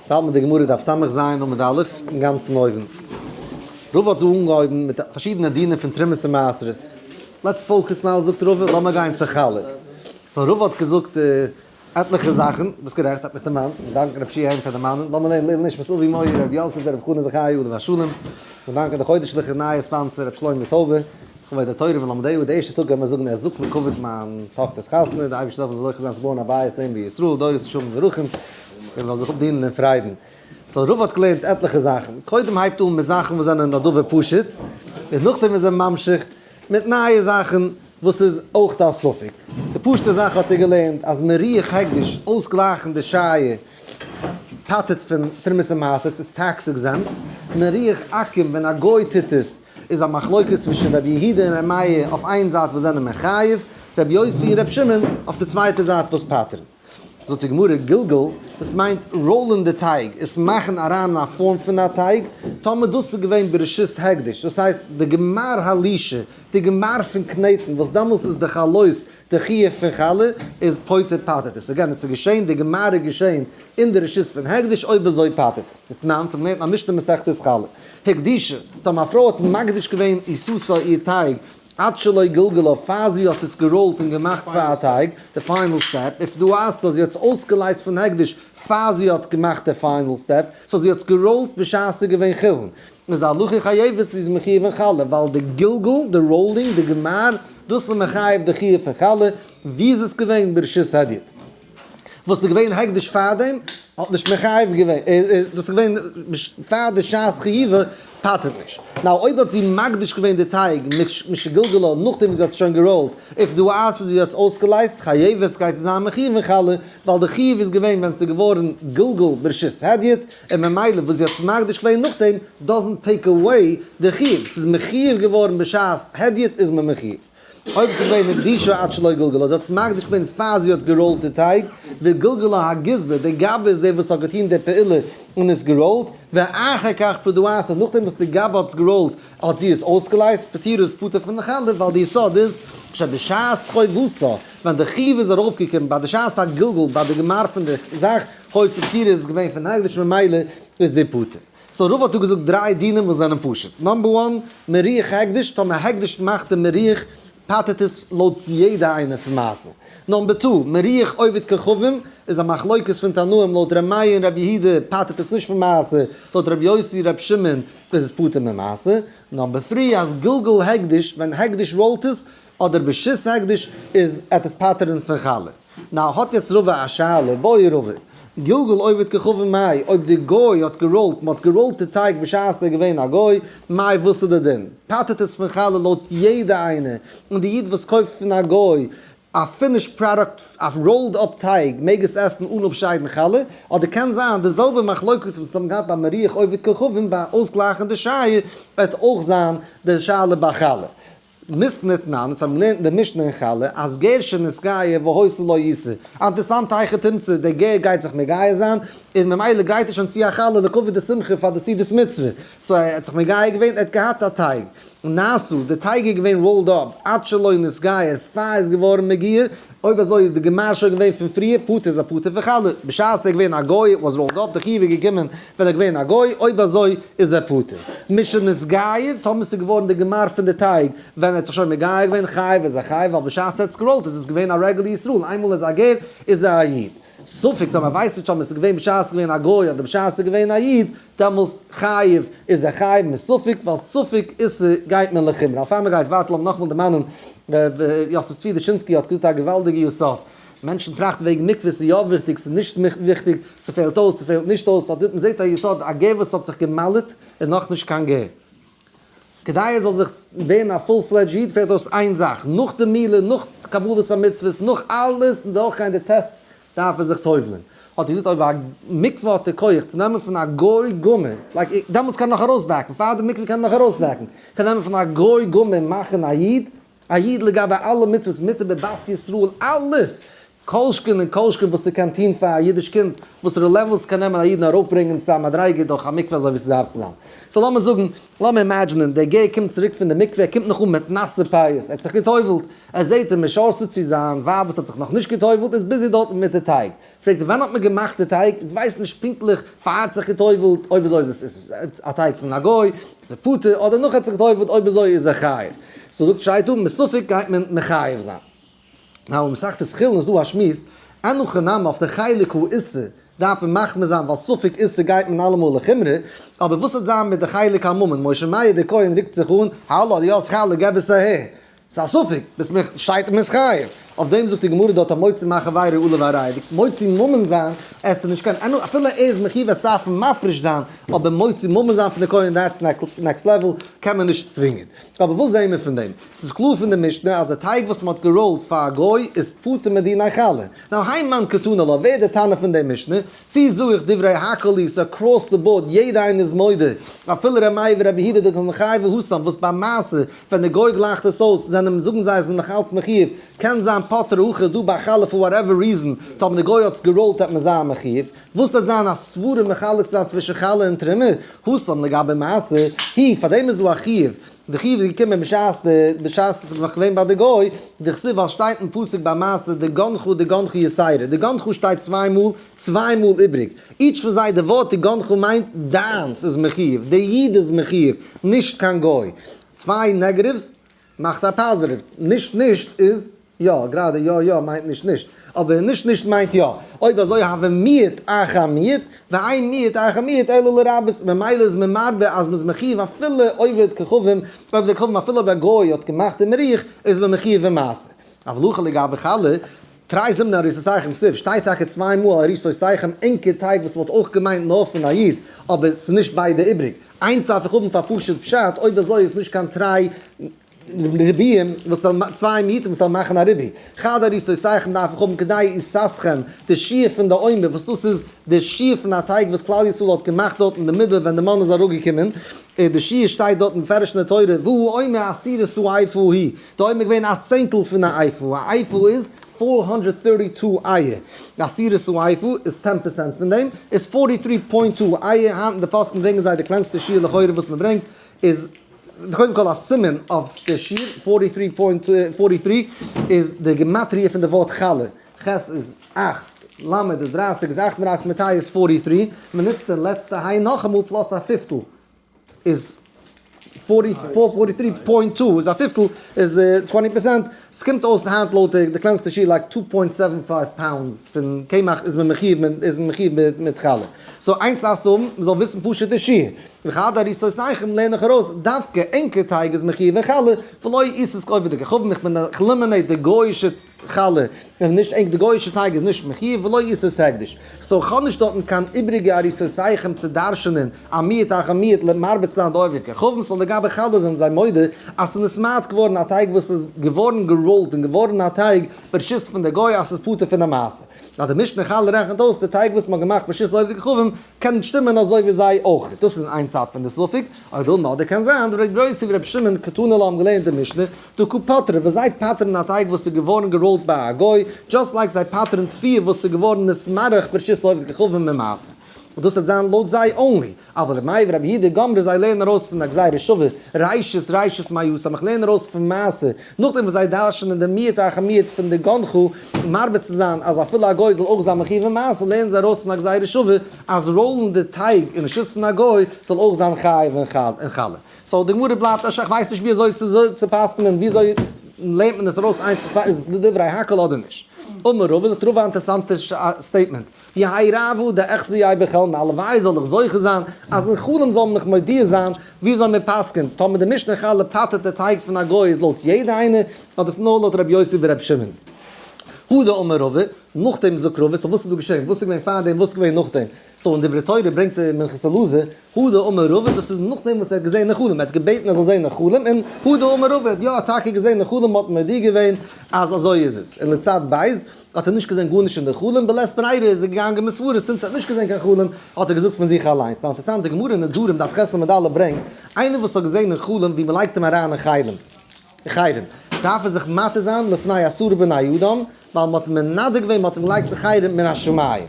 ס'האלט מיט די גמרא דף ס"ז עמוד א', אינגאנצן אויבן. רבא האט דא אנגעהויבן מיט פארשידענע דינים פון תרומות און מעשרות. Let's focus now זאגט רבא, לאמיר גיין צו חלה. So רבא האט געזאגט עטליכע זאכן, ביסט גערעכט, האט מיך דערמאנט, מיר דאנקען רב שיע היים פאר דערמאנען, לאמיר לערנען לעילוי נשמת אבי מורי רבי יוסף ברב חנא זכאי עליו השלום, מיר דאנקען די חודש'ליכע נייע sponsor רב שלמה טויבער, לכבוד התורה ולומדיה, די ערשטע טאג גיימיר זאגן ער זאגט לכבוד מיין טאכטער'ס חתונה, די אייבערשטער זאל זאל זוכה זיין צו בויען א בית לעם בישראל, דורות ישרים מבורכים, און מ'זאל זיך אפדינען אין פריידן. So רבא האט געלערנט עטליכע זאכן, קודם הייבט אן מיט זאכן וואס זענען א דבר פשוט, און נאכדעם איז ער ממשיך מיט נייע זאכן וואס איז אויך א ספק. די פשוט'ע זאך האט ער געלערנט אז מריח הקדש, אויסגלייכן די שייע, פטר'ט פון תרומות און מעשרות, איז tax exempt, מריח עכו"ם ווען א גוי טוט עס, איז א מחלוקת צווישן רבי יהודה און רבי מאיר אויף איין זייט וואס זענען מחייב, רבי יוסי און רבי שמעון אויף די צווייטע זייט וואס פטר'ן. זאגט די גמרא גלגול, דאס מיינט ראולען די טייג, עס מאכן אריין אין א פארם פון א טייג, טאמער דאס איז געווען ברשות הקדש, דאס הייסט די גמר הלישה, די גמר פון קנעטן, וואס דעמאלס איז די חלות די חיוב פון חלה, איז פוטר פטר'ט עס. Again, עס איז געשען, די גמר איז געשען אין די רשות פון הקדש, אויב אזוי פטר'ט עס. דתנן, ס'האט געלערנט א משנה מסכת חלה. הקדישה, טאמער א פרוי האט מקדיש געווען עיסתה איר טייג, עד שלא גלגלה, פאר זי האט עס געראולט און געמאכט פאר א טייג, די final step, ופדאתה, זי האט עס אויסגעלייזט פון הקדש פאר זי האט געמאכט די final step, so זי האט עס געראולט בשעת ס'איז געווען חולין. איז די הלכה חייבת זי איז מחויב אין חלה, ווייל די גלגול, די rolling, די גמר, דאס איז מחייב די חיוב פון חלה, ווי איז עס געווען ברשות הדיוט? וואס איז געווען הקדש פארדעם האט נישט מחייב געווען, דאס איז געווען פאר די שעת חיובה פטר'ט נישט. Now אויב האט זי מקדיש געווען די טייג משגלגלה נאכדעם ווי זי האט עס שוין געראולט, ופדאתה זי האט עס אויסגעלייזט, חייבת גייט זי זיין מחויב אין חלה, ווייל די חיוב איז געווען ווען ס'איז געווארן גלגול ברשות הדיוט, און ממילא וואס זי האט עס מקדיש געווען נאכדעם doesn't take away די חיוב, ס'איז מחויב געווארן בשעת הדיוט איז מען מחויב. אויב ס'איז געווען הקדישה עד שלא גלגלה, זי האט עס מקדיש געווען פאר זי האט געראולט די טייג, וגלגלה הגזבר, דער גבאי איז דער וואס האט געטון די פעולה און עס געראולט, ואחר כך פדאתה, נאכדעם וואס די גבאי האט עס געראולט האט זי עס אויסגעלייזט, פטורה איז פטור פון די חלה, ווייל די יסוד איז שבשעת חובתה, ווען די חיוב איז ארויפגעקומען ביי די שעת הגלגול ביי די גמר פון די זאך, היתה פטורה איז געווען פון הקדש ממילא איז זי פטור. So רבא האט דא געזאגט דריי דינים וואס זענען פשוט. Number one, מריח הקדש, טאמער הקדש מאכט די מריח פטר'ט עס לויט יעדע איינע פון מעשר. Number two, מריח עובד כוכבים, איז א מחלוקת פון תנאים, לויט ר' מאיר און ר' יהודה פטר'ט עס נישט פון מעשר, לויט ר' יוסי און ר' שמעון איז עס פטור ממעשר. Number three, אז גלגול הקדש, ווען הקדש ראולט עס, אדער ברשות הקדש, איז עט עס פטר'ן פון חלה. Now האט יעצט רבא א שאלה, בעי רבא, גלגול עובד כוכבים מאי, אויב די גוי האט געראולט, מ'האט געראולט די טייג בשעת ער איז געווען א גוי, מאי וואס איז די דין? פטר'ט עס פון חלה לויט יעדע איינע, און די איד וואס קויפט פון א גוי א finished product א rolled up טייג מעג עס עסן אן אפשיידן חלה, אדער קען זיין די זעלבע מחלוקת וואס האבן געהאט ביי מריח עובד כוכבים ביי אויסגלייכן די שייר וועט אויך זיין די שאלה ביי חלה. מתני תנן, אונז האבן געלערנט אין די משנה אין חלה, אז גר שנתגייר והיתה לו עיסה. אינטערסאנט היכי תמצא, דער גר גייט זיך מגייר זיין, און ממילא גרייט ער שוין צו א חלה לכבוד די שמחה פאר די סעודת מצוה. So ער האט זיך מגייר געווען, ער האט געהאט א טייג. נעשו, די טייג איז געווען rolled up, עד שלא נתגייר, פאר ער איז געווארן מגייר, אויב אזוי איז די גמר שוין געווען פון פריער, פטור איז א פטור פון חלה, בשעת ער איז געווען א גוי, was rolled up, די חיוב איז געקומען ווען ער איז געווען א גוי, אויב אזוי איז ער פטור. משנתגייר, טאמער ס'איז געווארן די גמר פון די טייג ווען ער האט זיך שוין מגייר געווען, חייב איז ער חייב, ווייל בשעת ער האט עס געראולט איז עס געווען א רעגולער ישראל, איינמאל ער איז א גר איז ער א איד. ספק טאמער ווייסט נישט טאמער ס'איז געווען בשעת ער איז געווען א גוי אדער בשעת ער איז געווען א איד, דעמאלסט חייב איז ער חייב מספק, ווייל ספק איסור גייט מען לחומרא. פאר מ'גייט ווייטער לאמיר נאכאמאל דערמאנען, ר' יוסף צבי דושינסקי האט געזאגט א געוואלדיגע יסוד, מענטשן טראכטן וועגן מקווה, ס'איז יא וויכטיג, ס'איז נישט וויכטיג, ס'פעלט אויס, ס'פעלט נישט אויס, אט דארט מ'זעט א יסוד, א גר וואס האט זיך גע'מל'ט איז נאכנישט קיין גר. כדי ער זאל זיך ווערן א full fledged איד פעלט אויס איין זאך, נאך די מילה, נאך קבלת המצוות, נאך אלעס און דורכגיין די tests דארף ער זיך טובל'ען. האט ער געזאגט אויב א מקווה האט די כח צו נעמען פון א גוי גמור, like דעמאלטס קען ער נאך ארויסבעקן, פאר די מקווה קען ער נאך ארויסבעקן, קען נעמען פון א גוי גמור און מאכן א איד, א איד לגבי אלע מצוות מותר בבת ישראל, אלעס! כל שכן און כל שכן וואס ס'קען טון פאר א אידיש קינד, וואסערע level ס'קען נעמען א איד און ארויפברענגען צו א מדריגה דורך א מקווה אזוי ווי ס'דארף צו זיין. So לאמיר זאגן, לאמיר אימעדזשינען, דער גר קומט צוריק פון די מקווה, ער קומט נאך אן מיט נאסע פאות, ער האט זיך גע'טובל'ט, ער זעט די משרתת צו זיין ווייב וואס האט זיך נאכנישט גע'טובל'ט איז busy דארטן מיט די טייג. פרעגט ער ווען האט מען געמאכט די טייג, אונז ווייסן נישט פונקטליך, פאר האט זיך גע'טובל'ט, אויב אזוי איז עס איז עס א טייג פון א גוי, עס איז פטור, אדער נאך האט זיך גע'טובל'ט, אויב אזוי איז ער חייב. so זאגט שייטא, מספק גייט מען מחייב זיין. now אין מסכת חולין איז דא א שמועס, אין הכי נמי אויף די חלק העיסה דארף מען מחמיר זיין ווייל ספק עיסה גייט מען אלעמאל לחומרא, אבער וואס וועט זיין מיט די חלק הממון, משה מאיר דער כהן רוקט זיך אן, האלא די האסט חלה געב עס אהער, ס'איז א ספק, ביסט מיך שטייט און ביסט חייב. אויף דעם זאגט די גמרא דארט המוציא מחבירו עליו הראיה, די מוציא ממון זיין עסט נישט קיין, אפילו ער איז מחיוב עס דארפן מפריש זיין, אבער מוציא ממון זיין פון די כהן that's next level, קען מען נישט צווינגען. אבער וואס זעהן מיר פון דעם? ס'איז קלאר פון די משנה אז די טייג וואס מ'האט געראולט פאר א גוי איז פטור מדיני חלה. now האי מאן קתני לה, ווער איז די תנא פון די משנה? צי זאג איך דברי הכל איז across the board יעדע איינער איז מודה, אפילו ר' מאיר ורבי יהודה דקא מחייבי התם וואס ביי מעשה ווען די גוי גלייכט עס אויס זענען זאגן זיי אז מ'איז נאך אלץ מחיוב, קען זיין פטר הכא דא ביי חלה for whatever reason טאמער די גוי האט עס געראולט וועט מען זיין מחיוב. וואס וועט זיין א סברה מחלק צו זיין צווישן חלה און תרומה? התם לגבי מעשה היא, פאר דעם איז דא א חיוב, די חיוב איז געקומען בשעת די בשעת עס איז נאך געווען ביי די גוי, דכתיב ווייל שטייט אין פסוק ביי מעשה דגנך דגנך יתירא, דגנך שטייט צוויי מאל, צוויי מאל איבריג, each פון זיי די ווארט דגנך מיינט דיינס איז מחיוב, די איד איז מחיוב, נישט קיין גוי, צוויי negatives מאכט א positive, נישט נישט איז יא, גראדע יא יא מיינט נישט נישט, אבער נישט נישט מיינט יא, אויב אזוי הוי מיעוט אחר מיעוט, ואין מיעוט אחר מיעוט אלא לרבות, ממילא איז מען מרבה אז מ'איז מחיוב אפילו עובד כוכבים, עובד כוכבים אפילו אויב א גוי האט געמאכט די מירוח איז מען מחיוב אין מעשה. אבל הכא לגבי חלה, תרי זימני עריסותיכם כתיב, שטייט טאקע צוויי מאל עריסותיכם ענקער טייג וואס וואלט אויך געמיינט נאר פון א איד, אבער ס'איז נישט ביידע איבריג. איינס דארף איך האבן פאר פשוט פשט, אויב אזוי איז נישט קיין תרי ריבויים וואס זאל צוויי מיעוטים וואס זאל מאכן א ריבוי. חד עריסותיכם דארף איך האבן כדי עיסתכם, די שיעור פון די עומר וואס דאס איז די שיעור פון א טייג וואס כלל ישראל האט געמאכט דארט אין די מדבר ווען די מן איז אראפגעקומען, און די שיעור שטייט דארט מפרש אין די תורה והוא עומר עשירית האיפה היא, די עומר געווען א צענטל פון א איפה, א איפה איז four hundred thirty two אייער, עשירית האיפה איז ten percent פון דעם, איז forty three point two אייער, היינט אין די פוסקים ברענגען זיי די קלענסטע שיעור לכאורה וואס מען ברענגט איז קודם כל א סימן אויף די שיעור, forty three point forty three איז די גימטריא פון די ווארט חלה, ח' איז אַכט, ל' איז דרייסיג איז 38 מיט ה' איז forty three, מען נוצט די לעצטע ה' נאכאמאל plus א פיפטל איז forty four forty three point two איז א פיפטל איז twenty percent, ס'קומט אויס היינט לויט די קלענסטע שיעור like two point seven five pounds פון קמח איז מען מחיוב איז מען מחיוב מיט חלה. so איינס דארפסטו האבן, מ'זאל וויסן פשוט די שיעור. וכד עריסותיכם לערן איך ארויס, דווקא ענקער טייג איז מחיוב אין חלה, ולא עיסת עובדי כוכבים, איך בין איך eliminate די גוי'אישע חלה, און נישט ענק די גוי'אישע טייג איז נישט מחיוב ולא עיסת הקדש. so כ'האב נישט דארטן קיין איבריגע עריסותיכם צו דרש'נען א מיעוט אחר מיעוט למרבה צו זיין די עובד כוכבים, so לגבי חלה זענען זיי מודה אז ס'איז נתמעט געווארן א טייג וואס איז געווארן געראולט און געווארן א טייג ברשות פון די גוי אז ס'איז פטור פון די מעשה. נאר די משנה חלה רעכנט אויס די טייג וואס מ'האט געמאכט ברשות עובדי כוכבים קען שטימען אזוי ווי זיי אויך. דאס איז איין צד פון די ספק, אדער דילמא אדער קען זיין דר' יוסי ור' שמעון קתני לה האבן געלערנט די משנה דקא פטרי וואס זיי פטר'ן א טייג וואס איז געווארן געראולט ביי א גוי, just like זיי פטר'ן תבואה וואס איז געווארן נתמרח ברשות עובד כוכבים ממעשה. און דאס וועט זיין לויט זיי only. אבל ר' מאיר ורבי יהודה גמרי זיי לערנען ארויס פון א גזירה שווה, ראשית ראשית מאיסם, איך לערן ארויס פון מעשה, נאכדעם וואס זיי דרש'נען די מיעוט אחר מיעוט פון דגנך, מרבה צו זיין אז אפילו א גוי זאל אויך זיין מחיוב אין מעשה, לערנען זיי ארויס פון א גזירה שווה אז ראולן די טייג אין רשות פון א גוי זאל אויך זיין חייב אין חלה. so די גמרא בלייבט א ש איך ווייס נישט ווי אזוי צו פסק'נען, ווי אזוי לערנט מען עס ארויס איינס פון צוויי, איז עס לדברי הכל אדער נישט? אמר רבא, זאגט רבא א אינטערסאנטע statement. יהא רעוא דאחזייה בחלמא, הלוואי זאל איך זוכה זיין אז אין חלום זאל מען מיך מודיע זיין ווי אזוי מען פסק'נט, טאמער די משנה חלה פטר'ט די טייג פון א גוי איז לויט יעדע איינער, אדער ס'איז נאר לויט רבי יוסי ורבי שמעון. הא דאמר רבא, נאכדעם זאגט רבא, so וואס איז דא געשען, וואס איז געווען פארדעם, וואס איז געווען נאכדעם, so אין דברי תורה ברענגט דער מנחת אלעזר, הא דאמר רבא, דאס איז נאכדעם וואס ער האט געזען אין חלום, ער האט געבעטן ער זאל זען אין חלום, און הא דאמר רבא, יא ער האט טאקע געזען אין חלום, האט מען מודיע געווען אז אזוי איז עס, און לצד ב' האט ער נישט געזען גארנישט אין די חלום, בלית ברירה איז ער געגאנגען מסברה, since ער האט נישט געזען קיין חלום האט ער געזאגט פון זיך אליינס. נאר אינטערעסאנט, די גמרא אין נדרים דף ח עמוד א' ברענגט, איינער וואס האט געזען אין חלום ווי מען לייגט אים אריין אין חרם, חרם, דארף ער זיך מתיר זיין לפני עשרה בני אדם, ווייל מען האט אים מנדה געווען, מען האט אים געלייגט אין חרם מן השמים.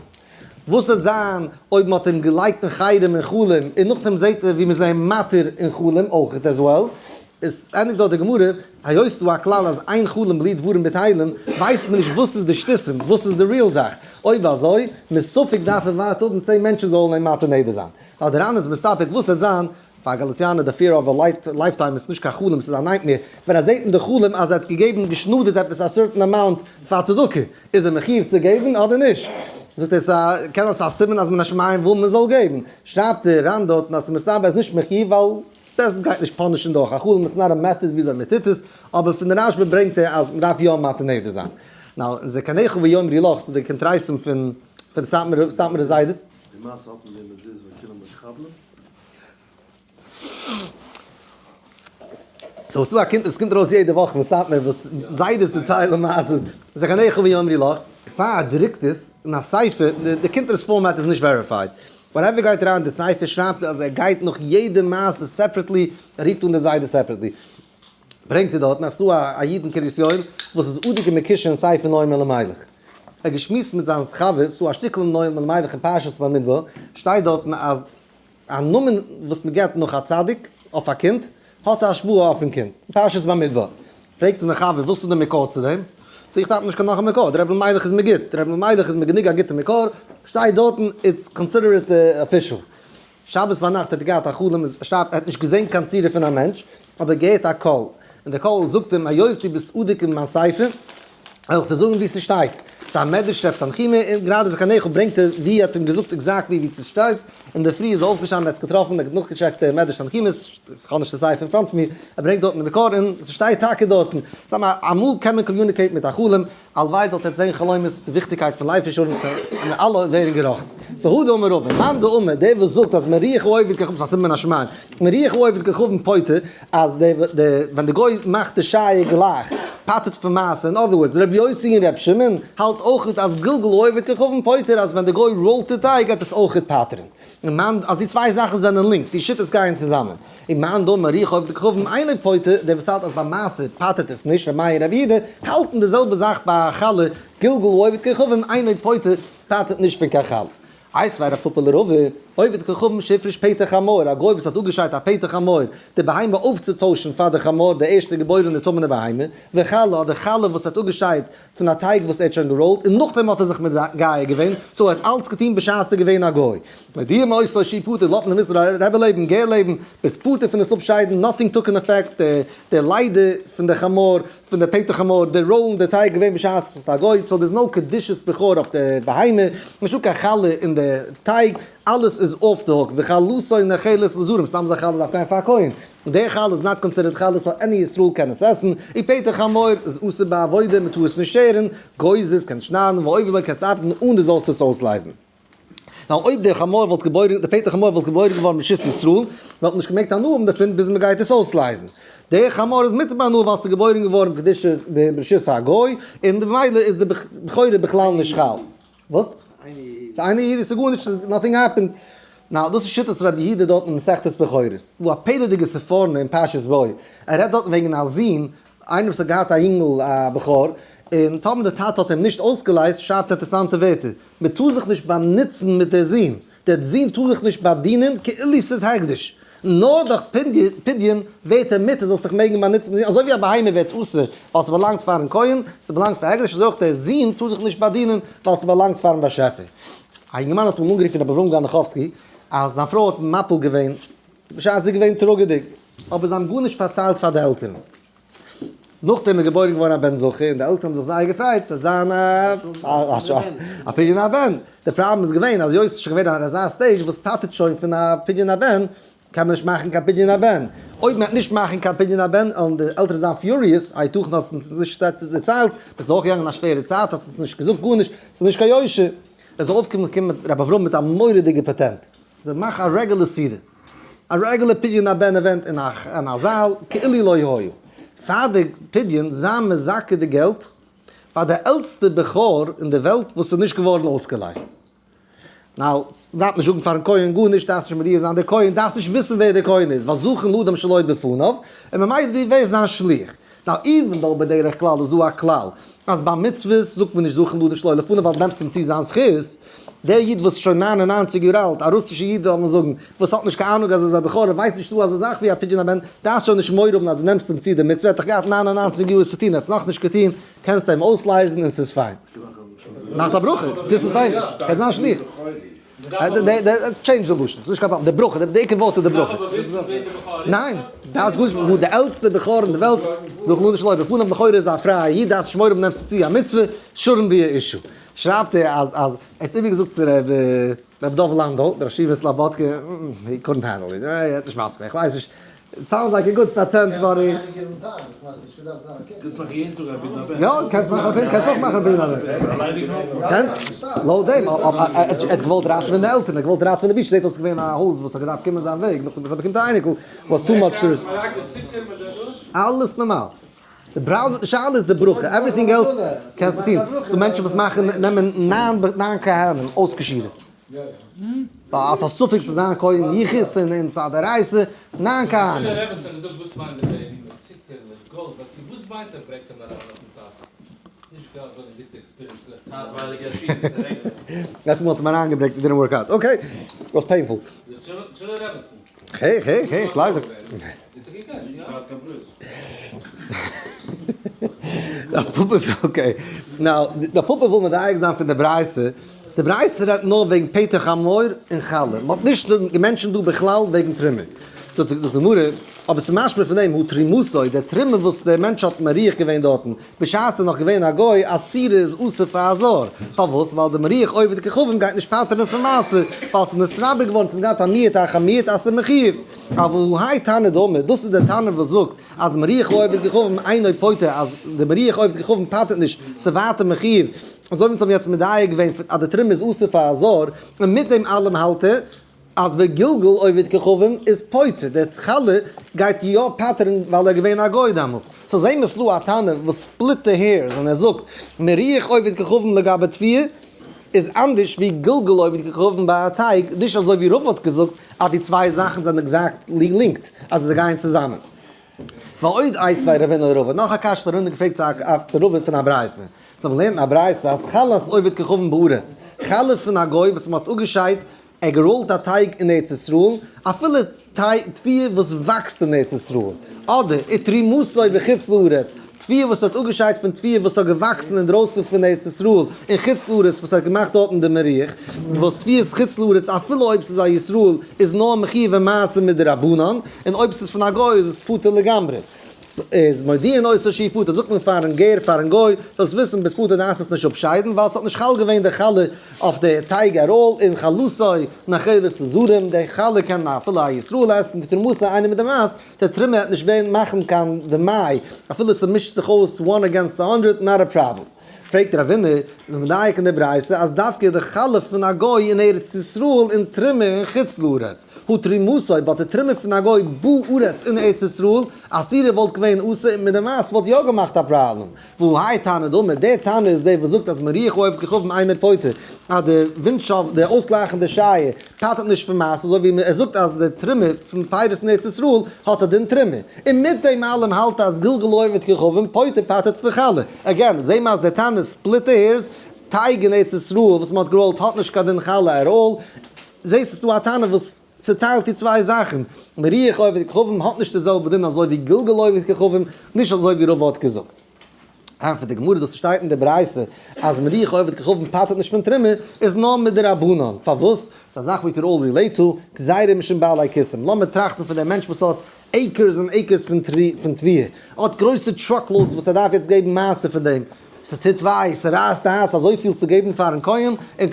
וואס וועט זיין אויב מען האט אים געלייגט אין חרם אין חלום, און נאכדעם זעט ער ווי מען איז אים מתיר אין חלום אויכעט as well? עס ענדיגט דארט די גמרא, היות ס'דא א כלל אז אין חלום בלי דברים בטלים, ווייסט מען נישט וואס איז די שטותים, וואס איז די real זאך. אויב אזוי, מספק דארף ער ווייטער האבן 10 מענטשן זאלן אים מתיר נדר זיין. ווייל די ר"ן איז מסתפק וואס וועט זיין, פאר גאליציאנער די fear of a lifetime איז נישט קיין חלום ס'איז א nightmare, ווען ער זעט אין די חלום אז ער האט געגעבן געשנאדערט עפעס א certain amount פאר צדקה, איז ער מחיוב צו געבן אדער נישט? זאגט ער ס'א קען זיין ס'איז א סימן אז מן השמים וויל מען זאל געבן, שרייבט די ר"ן דארטן אז ס'איז מסתבר ער איז נישט מחיוב ווייל בית דין גייט נישט punish ן דורך א חלום, it's not a method וויאזוי מען טוט עס, אבער פון די רשב"א ברענגט ער אז מען דארף יא מתיר נדר זיין. now, זקניך ויאמרו לך, ס'איז די קונטרסים פון פון סאטמארע זיידעס. די מעשה האט מיט דעם מזיז וכולם מקבלים? so ס'דא א קינד וואס קומט ארויס יעדע וואך פון סאטמאר וואס זיידעס דערציילן מעשות, זקניך ויאמרו לך, פאר דרוקט עס אין א ספר, די קונטרס format איז נישט verified, whatever גייט אריין אין די ספר שרייבט ער אז ער גייט נאך יעדע מעשה separately, ער רופט אן די זיידע separately, ברענגט ער דארטן אז ס'דא א איד אין קרית יואל וואס איז אדוק ומקושר אין ספר נועם אלימלך, ער האט געשמועסט מיט זיין חבר, ס'דא א שטיקל אין נועם אלימלך אין פרשת במדבר, שטייט דארטן אז א נאמען וואס מען געבט נאך א צדיק אויף א קינד, האט א השפעה אויפן קינד. פרשת במדבר. פרעגט אים דער חבר, וואס איז די מקור צו דעם? זאגט ער, איך דארף נישט קיין נאך א מקור, דער רבי אלימלך איז מיר גוט, דער רבי אלימלך איז מיר גענוג א גוטע מקור, שטייט דארטן, it's considered official. שבת ביינאכט האט ער געהאט א חלום, ער שרייבט, ער האט נישט געזען קיין צורה פון א מענטש, אבער געהערט א קול, און דער קול זאגט אים, היות דו ביסט אדוק אין מיין ספר, וועל איך דיר זאגן וואו ס'שטייט. ס'איז א מדרש רב תנחומא, און גראדע זקניך ברענגט ער ווי ער האט אים געזאגט exactly ווי ס'שטייט, אינדערפרי איז ער אויפגעשטאנען ער האט עס געטראפן, ער האט נאכגעטשעקט די מדרש תנחומא, איך האב נישט די ספר אין front פון מיר, ער ברענגט דארטן די מקור און ס'שטייט טאקע דארטן. סתם אמאל קען מען communicate ן מיט א חלום, הלוואי זאלט עטס זען חלומות, די וויכטיגקייט פון life insurance, און מיר אלע ווערן געראכטן. so הא דאמר רבא, מאן דאמר, דער וואס זאגט אז מריח העובד כוכבים, ס'איז א סימן מן השמים, מריח העובד כוכבים פוטר, אז די די ווען די גוי מאכט די שייע גלייך פטר'ט פון מעשר, in other words ר' יוסי און ר' שמעון האלט אויכעט אז גלגול העובד כוכבים פוטר אז ווען די גוי roll ט די טייג גייט עס אויכעט פטר'ן, און מאן אז די צוויי זאכן זענען linked די שיטות גייען צוזאמען, און מאן דאמר מריח העובד כוכבים אינו פוטר דער וואס האלט אז ביי מעשר פטר'ט עס נישט ר' מאיר ר' יהודה האלטן די זעלבע זאך ביי חלה גלגול העובד כוכבים אינו פוטר פטר'ט נישט פון קיין חלה. איתיביה רב פפא לרבא, עובד כוכבים שהפריש פטר חמור, א גוי וואס האט אפגעשיידט א פטר חמור, די בהמה אויפצוטוישן פאר די חמור, די ערשטע געבוירענע טמא'נע בהמה, וחלה, אדער חלה וואס ער האט אפגעשיידט פון א טייג וואס ער האט שוין געראולט, און נאכדעם האט ער זיך מגייר געווען, so ער האט אלץ געטון בשעת ער איז געווען א גוי. מודיעים אותו שהוא פטור, לאזט מען אים וויסן, רבי לעבן, גער לעבן, ביסט פטור פון עס אפשיידן, nothing took an effect, די לידה פון די חמור, פון די פטר חמור, די ראולן די טייג געווען בשעת וואס א גוי, so there's no קדושת בכור אויף די בהמה, נישטא קיין חלה אין די טייג, אלעס איז off the hook, וחלתו נאכלת לזרים, סתם אזא חלה דארף גיין פאר א כהן, די חלה איז not considered חלה so any ישראל קען עס עסן, און פטר חמור איז אסור בעבודה, מען טאר עס נישט שערן, גוזז קענסט שניידן, ועובר בו קענסט ארבעטן אן דו זאלסט עס אויסלייזן. נאר אויב דער חמור וואלט געבוירן, דער פטר חמור וואלט געבוירן געווארן ברשות ישראל, וואלט מען נישט געמעגט הנאה האבן דערפון ביז מען גייט עס אויסלייזן. דער חמור איז מותר בהנאה ווייל ס'איז געבוירן געווארן בקדושת ברשות הגוי, און במילא איז די בכורה בכלל נישט חל. וואס? ס'איז איינער איד, ס'איז גארנישט, nothing happened. now דאס איז שיטת רבי יהודה דארט אין מסכת בכורות. ס'דא א פלא'דיגע ספורנו אין פרשת בא. ער רעדט דארטן וועגן א זון, איינער וואס האט געהאט א יונגל א בכור, און טאמער די טאטע האט אים נישט אויסגעלייזט, שרייבט ער אינטערעסאנטע ווערטער. מען טאר זיך נישט באנוצן מיט דער זון, דער זון טאר זיך נישט באדינען כאילו ס'איז הקדש, נאר דורך פדיון ווערט ער מותר זאלסט דיך מעגן באנוצן מיט זון, אזוי ווי א בהמה ווערט אסור ווייל ס'באלאנגט פארן כהן, ס'באלאנגט פאר הקדש, אזוי אויך דער זון טאר זיך נישט באדינען ווייל ס'באלאנגט פארן באשעפער. א יונגערמאן האט אמאל אנגערופן רבי אברהם גאנדכאווסקי אז זיין פרוי האט מפיל געווען בשעת זי איז געווען טראגעדיג, אבער זיי האבן גארנישט פארציילט פאר די עלטערן. נאכדעם איז געבוירן געווארן א בן זכר און די עלטערן האבן זיך זייער געפרייט ס'וועט זיין א פדיון הבן, די פראבלעם איז געווען אז היות ס'איז שוין געווען אזא stage וואס פטר'ט שוין פון א פדיון הבן, קען מען נישט מאכן קיין פדיון הבן, אויב מ'וועט נישט מאכן קיין פדיון הבן וועלן די עלטערן זיין furious, היתכן האסט אונז נישט דערציילט, ביסט דורכגעגאנגען א שווערע צייט האסט אונז נישט געזאגט גארנישט, ס'איז נישט קיין יושר. ער זאל אויפקומען קומט רבי אברהם מיט א מורא'דיגע פאטענט, זיי מאכן א רעגולער סעודה, א רעגולער פדיון הבן event אין א זאל כאילו לא היה. פאר די פדיון זיי מזכה די געלט פאר די עלטסטע בכור אין די וועלט וואס איז נישט געווארן אויסגעלייזט. now, דארף נישט זאגן פארן כהן גארנישט, דארפסט נישט מודיע זיין די כהן, דארפסט נישט וויסן ווער די כהן איז, ווייל זכין לאדם שלא בפניו, און ממילא דו ווערסט זיין שליח. Now even though בדרך כלל איז דא א כלל אז ביי מצוות זאגט מען נישט זכין לאדם שלא לפניו ווייל דו נעמסט אים צו זיין זכות, דער איד וואס איז שוין 99 יאר אלט, א רוסישע איד זאל מען זאגן, וואס האט נישט קיין אהנונג אז ער איז א בכור און ווייסט נישט דא אזא זאך ווי א פדיון הבן, דארפסט שוין נישט מורא האבן אז דו נעמסט אים צו די מצוה, ער האט דאך געהאט 99 יאר עס צו טון, ער האט עס נאכנישט געטון, קענסט אים אויסלייזן און ס'איז פיין. מאכט א ברכה, דאס איז פיין, קענסט זיין שליח. Change די לשון, ס'איז נישט קיין פראבלעם, די ברכה, די עיקר ווארט איז די ברכה. ניין, דאס גארנישט, וואו די עלטסטע בכור אין די וועלט, זאגט לא נשלא בפניו, לכאורה איז א פרייע איד, דארפסט נישט מורא האבן נעמסט צו א מצוה, shouldn't be a issue. שרייבט ער אז אז ער האט איבער געזאגט צו ר' דוב לאנדא, דער ראש ישיבת סלאבאדקע, he couldn't handle it, ער האט נישט מסכים, איך ווייס נישט, sounds like a good patent for אים. קענסט מאכן יעדן טאג א פדיון הבן. יא, קענסט מאכן א פדיון, קענסט אויך מאכן א פדיון הבן. קענסט, לויט דעם, אבער ער האט געוואלט ראטעווען די עלטערן, ער האט געוואלט ראטעווען די בושה, זעט אויס ס'איז געווען א הויז וואס האט געדארפט קומען זיין וועג, נאכדעם וואס ער באקומט א אייניקל, was too much to risk. אלעס נארמאל. די בראון די שאלה איז די ברכה, everything else קענסטו טון. ס'דא מענטשן וואס מאכן נעמען ניין כהנים אויסגעשירעט. ווייל אלס א ספק צו זיין כהן יחוס און און צו א דאורייתא, ניין כהנים. לעצטע מאל האט אים אריינגעברענגט it didn't work out. Okay. Was painful. Okay. Now, די פאפא וויל מדייק זיין פון די ברייתא. די ברייתא רעדט נאר וועגן פטר חמור און חלה. מ'האט נישט געמענטשענט דא בכלל וועגן תרומה. זאגט די גמרא, אבער ס'איז משמע פון דעם, הא תרומתו, די תרומה וואס דער מענטש האט מריח געווען דארטן, בשעת ס'איז נאך געווען א גוי, אסירה איז אסור פאר א זר. פארוואס? ווייל די מריח עובד כוכבים גייט נישט פטר'ן פון מעשר, ווייל ס'איז נתרבה געווארן, ס'האט געהאט א מיעוט אחר מיעוט אז ס'איז מחיוב. אבל האי תנא דאמר, דאס איז דער תנא וואס זאגט אז מריח עובד כוכבים אינו פוטר, אז די מריח עובד כוכבים פטר'ט נישט, ס'איז ווייטער מחיוב. אזוי ווי אונז האבן יעצט מדייק געווען אז די תרומה איז אסור פאר א זר, און מיט דעם אלעם האלט ער אז וגלגול עובד כוכבים איז פוטר, דער חלה גייט יא פטר'ן ווייל ער איז געווען א גוי דעמאלס. So זעהן מיר ס'דא א תנא וואס split די hairs און ער זאגט מריח עובד כוכבים לגבי תבואה איז אנדערש ווי גלגול עובד כוכבים ביי א טייג, נישט אזוי ווי רבא האט געזאגט אז די צוויי זאכן זענען exactly linked אז זיי גייען צוזאמען. ועוד איתיביה רבינא לרבא, נאך א קשיא האט רבינא געפרעגט צו רבא פון א ברייתא. זיי האבן געלערנט אין א ברייתא אז חלת עובד כוכבים בארץ, חלה פון א גוי וואס מען האט אפגעשיידט, ער געראלט א טייג אין ארץ ישראל, אפילו תבואה וואס וואקסט אין ארץ ישראל, אדער ותרומתו בחוץ לארץ, תבואה וואס האט אפגעשיידט פון תבואה וואס האט געוואקסן אינדרויסן פון ארץ ישראל, אין חוץ לארץ וואס האט געמאכט דארטן די מריח, וואס תבואת חוץ לארץ אפילו אויב ס'איז א ישראל איז נאר מחיוב אין מעשר מדרבנן, און אויב ס'איז פון א גוי איז עס פטור לגמרי. איז מודיעין אותו שהוא פטור, זאגט מען פארן גר, פארן גוי, זאלסט וויסן ביסט פטור דארפסט עס נישט אפשיידן, ווייל ס'האט נישט חל געווען די חלה אויף די טייג עראל, און חלתו נאכלת לזרים, די חלה קען אפילו א ישראל עסן, ותרומתו אינה מדמעת, די תרומה וועט נישט ווערן מאכן קיין דמאי, אפילו ס'מישט זיך אויס one against the hundred, not a problem. פרעגט רבינא, איז מדייק אין די ברייתא אז דווקא די חלה פון א גוי אין ארץ ישראל און תרומה אין חוץ לארץ, הא תרומתו, but די תרומה פון א גוי בארץ אין ארץ ישראל, אסירה וואלט געווען אסור און מיט די מעשה וואלט יא געמאכט א פראבלעם. והא האי תנא דאמר, דער תנא איז דער וואס זאגט אז מריח עובד כוכבים אינו פוטר, אז די ווינטשאפט, די אויסגלייכנדע שייער, פטר'ט נישט פון מעשר, אזוי ווי ער זאגט אז די תרומה פון פירות אין ארץ ישראל האט א דין תרומה, און מיט דעם אלעם האלט ער אז גלגול עובד כוכבים פוטר פטר'ט פון חלה. Again, זעהן מיר אז דער תנא split די hairs, טייג אין ארץ ישראל וואס מען האט געראלט האט נישט קיין דין חלה at all, זעהסט עס דא א תנא וואס צוטיילט די צוויי זאכן, מריח עובד כוכבים האט נישט די זעלבע דין אזוי ווי גלגול עובד כוכבים, נישט אזוי ווי רבא האט געזאגט. ענטפערט די גמרא דאס שטייט אין די ברייתא אז מריח עובד כוכבים פטר'ט נישט פון תרומה איז נאר מדרבנן, פארוואס? ס'איז א זאך we could all relate to, גזירה משום בעלי כיסים, לאמיר טראכטן פון דעם מענטש וואס האט acres און acres פון תבואה, האט גרויסע truckloads וואס ער דארף יעצט געבן מעשר פון דעם, ס'טוט וויי, ס'רייסט די הארץ אזויפיל צו געבן פארן כהן, און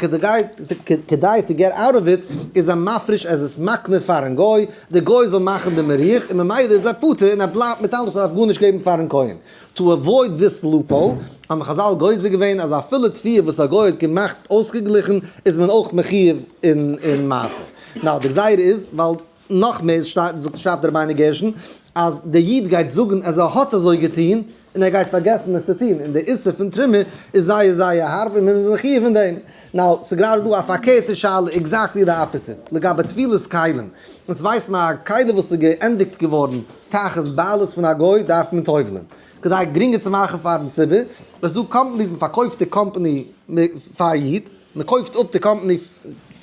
כדי to get out of it איז ער מפריש עס איז מקנה פארן גוי, די גוי זאל מאכן די מריח, און ממילא איז ער פטור און ער בלייבט מיט אלעס ער דארף גארנישט געבן פארן כהן. To avoid this loophole, האבן חזל גוזר געווען אז אפילו תבואה וואס א גוי האט געמאכט אויסגעגליכן איז מען אויך מחיוב אין מעשר. Now די גזירה איז ווייל נאך מער זאגט שרייבט רבינו גרשון אז דער איד גייט זאגן אז ער האט אזוי געטון און ער גייט פארגעסן עס צו טון און די איסור פון תרומה איז זייער זייער הארב און מען איז מחיוב אין דעם. Now ס'איז גראדע דא א פארקערטע שאלה exactly די opposite לגבי טבילת כלים. אונז ווייסט מען א כלי וואס איז געענדיגט געווארן תחת בעלות פון א גוי דארף מען טובל'ען. כדי גרינגער צו מאכן פארן ציבור, עס איז דא companies מען פארקויפט די קאמפאני פאר א איד, מען קויפט אפ די קאמפאני,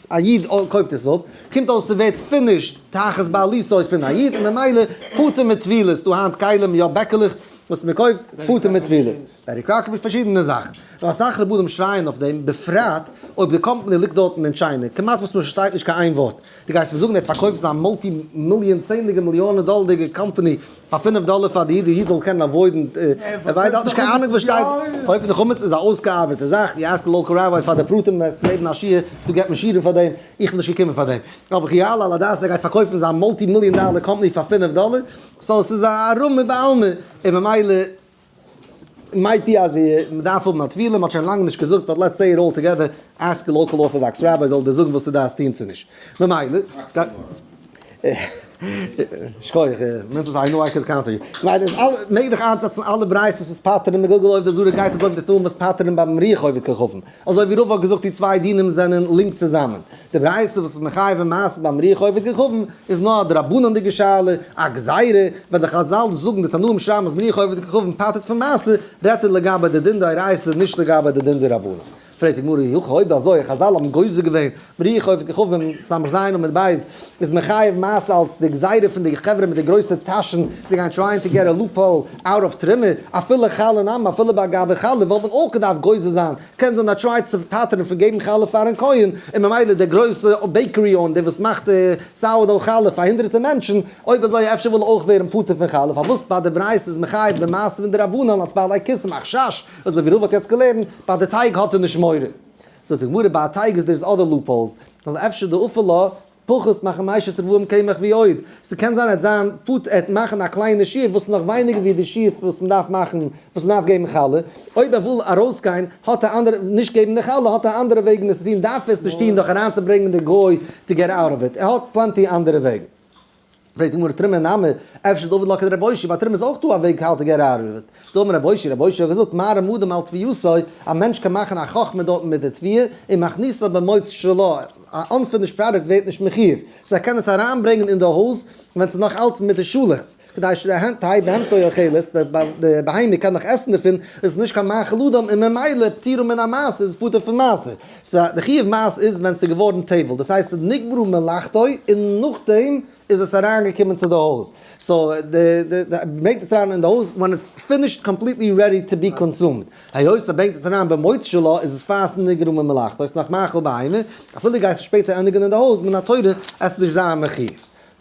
א איד קויפט עס אפ, קומט אויס ס'ווערט finished תחת בעלותו פון א איד, און ממילא פטור מטבילה, ס'דא היינט כלים יא בעקעלעך וואס מען קויפט פטור מטבילה. Betty Crocker מיט פארשידענע זאכן. נאר אסאך רבנים שרייען אויף דעם, בפרט אויב די קאמפאני ליגט דארטן אין China, כמעט וואס מען פארשטייט נישט קיין איין ווארט. דו גייסט מיר זאגן ער האט פארקויפט זיין multi מיליאן צענדליגע מיליאנען דאלערדיגע קאמפאני פאר פינף דאלער פאר די איד, די איד זאל קענען avoid ן, ער ווייסט האט נישט קיין אהנונג וואס שטייט, קויפן די חמץ איז א אויסגעארבעטע זאך, you ask local rabbi פאר די פרטים, לעבן א שיעור, דא געבט מען שיעורים פאר דעם, איך בין נישט געקומען פאר דעם. אבער כי יעלה על הדעת ער גייט פארקויפן זיין multi מיליאן דאלער קאמפאני פאר פינף דאלער, so עס איז א רמי בעלמא, און ממילא might be אז מ'דארף האבן א טבילה, מ'האט שוין לאנג נישט געזאגט, but let's say it all together, ask the local orthodox rabbi זאל דיר זאגן וואס דו דארפסט טון צו נישט. ממילא, שכוח, מיינט עס I know I could count on you. ממילא איז אלע, מעגליך איינצוזעצן אלע ברייתות וואס פטר'ן מגלגל עובדי זרה גייט אזוי ווי די תנאים וואס פטר'ן ביים מריח עובד כוכבים. אזוי ווי רבא האט געזאגט די צוויי דינים זענען לינק צוזאמען. די ברייתא וואס איז מחייב אין מעשה ביים מריח עובד כוכבים איז נאר א דרבנן'דיגע שאלה, א גזירה, ווען די חזל זאגן די תנאים שרייבן אז מריח עובד כוכבים פטר'ט פון מעשה, רעדט ער לגבי די דין דאורייתא נישט לגבי די דין דרבנן. פרעגט די גמרא אי הכי אויב אזוי חזל האבן גוזר געווען מריח עובד כוכבים סמך ז עמוד ב' איז מחייב מעשה אלס די גזירה פון די חברה מיט די גרויסע טאשן זיי גייען trying to get a loophole out of תרומה אפילו חלה נמי אפילו ביי גבי חלה וואלט מען אויך געדארפט גוזר זיין קען זיין א try צו פטר'ן פון געבן חלה פארן כהן און ממילא דער גרויסע bakery owner דער וואס מאכט די sourdough חלה פאר הונדרעטער מענטשן אויב אזוי אפשר וויל ער אויך ווערן פטור פון חלה פארוואס ביי די ברייתא איז מחייב במעשה פון די רבנן אלס בעלי כיסים א חשש אזוי ווי רבא האט יעצט געלערנט ביי די טייג האט ער נישט מורא. זאגט די גמרא ביי א טייג איז דער איז other loopholes, ווייל אפשר דאפו לה פחות מחמשת רבעים קמח ועוד, ס'קען זיין ער וועט זיין פט ער וועט מאכן א קליינע שיעור וואס איז נאך ווייניגער ווי די שיעור וואס מ'דארף מאכן וואס מ'דארף געבן חלה, אויב ער וויל ארויסגיין האט ער אנדערע נישט געבן די חלה האט ער אנדערע וועגן עס צו טון דארף ער עס נישט טון דורך אריינצוברענגען די גוי to get out of it, ער האט plenty אנדערע וועגן. פרעגט די גמרא תרומה נמי, אפשר דעבד לה כדרבי אושעיא, ביי תרומה איז אויך דא א וועג how to get out of it, דאמר רבי אושעיא, רבי אושעיא האט געזאגט מערים אדם על תבואתו, א מענטש קען מאכן א חכמה דארטן מיט די תבואה, און מכניסה במוץ שלה, א unfinished product ווערט נישט מחיוב, so ער קען עס אריינברענגען אין די הויז ווען ס'איז נאך אלץ מיט די שאלעכץ, כדי שתהא בהמתו אוכלת, די בהמה קען נאך עסן דערפון, איז עס נישט קיין מאכל אדם און ממילא פטורה מן המעשר איז פטור פון מעשר. so די חיוב מעשר איז ווען ס'איז געווארן טבל, דאס הייסט ס'איז נגמרה מלאכתו און נאכדעם איז עס אריינגעקומען צו די הויז. so די די ברענגט עס אריין אין די הויז ווען it's finished completely ready to be consumed. היות ער ברענגט עס אריין במוץ שלה איז עס פאר ס'איז נגמרה מלאכתו, ס'איז נאך מאכל בהמה, אפילו דו גייסט עס שפעטער ענדיגן אין די הויז מן התורה עס נישט זיין מחיוב.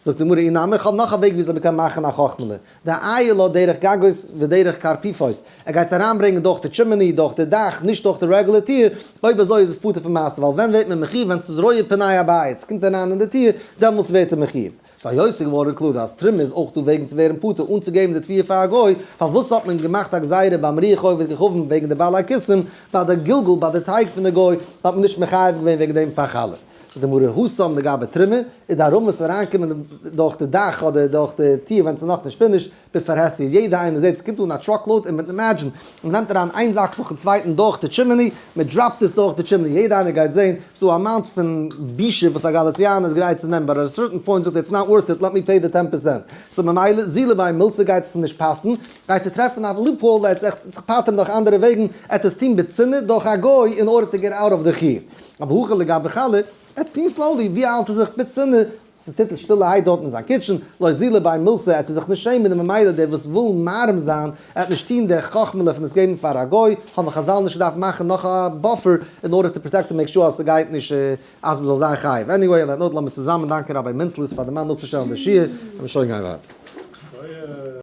זאגט די גמרא אי נמי איך האב נאך א וועג וויאזוי מ'קען מאכן א חכמה'לע, דעייל דרך גגות ודרך קרפיפות, ער גייט עס אריינברענגען דורך די chimney, דורך די דאך, נישט דורך די רעגולער טיר, אויב אזוי איז עס פטור פון מעשר, ווייל ווען ווערט מען מחיוב ווען ס'איז רואה פני הבית, ס'קומט אריין אין די טיר, דעמאלס ווערט ער מחיוב. so היות ס'איז געווארן קלאר אז תרומה איז אויך דא וועגן צו ווערן פטור אן צו געבן די תבואה פאר א גוי, פארוואס האט מען געמאכט א גזירה ביים מריח עובד כוכבים וועגן די בעלי כיסים, ביי די גלגול ביי די טייג פון די גוי האט מען נישט מחייב געווען וועגן דעם פאר חלה? זאגט די גמרא התם לגבי תרומה, איז די ארמית אריינקומען דורך די דאך אדער דורך די טיר ווען ס'איז נאכנישט finished, בפרהסיא, יעדע איינער זעט ס'קומט אן א truck load און imagine מ'נעמט אריין איין זאק נאכן צווייטן דורך די chimney, מ'דראפט עס דורך די chimney, יעדע איינער גייט זען ס'דא א amount פון בושה וואס א גאליציאנער איז גרייט צו נעמען, but at a certain point זאגט ער it's not worth it, let me pay the ten percent, so ממילא זילה ביי מילתא גייט עס אים נישט פאסן, גייט ער טרעפן א loophole ער וועט זיך פטר'ן דורך אנדערע וועגן, ער וועט עס טון בצנעה דורך א גוי in order to get out of the חיוב. אבער הכא לגבי חלה, ער טוט slowly, ווי האלט ער זיך בצנעה, ס'טוט עס שטילערהייט דארט אין זיין kitchen, לא זילה ביי מילתא, ער טוט זיך נישט שעמען און ממילא דער וואס וויל מערים זיין, ער וועט נישט טון די חכמה'לע פון עס געבן פאר א גוי, האבן חזל נישט געדארפט מאכן נאך א buffer in order to protect און make sure אז ס'גייט נישט אז מ'זאל זיין חייב. anyway, on that note לאמיר צוזאמען דאנקען Rabbi מינצלעס פאר די מאן אפצושטעלן די שיעור, און שוין גיין ווייטער.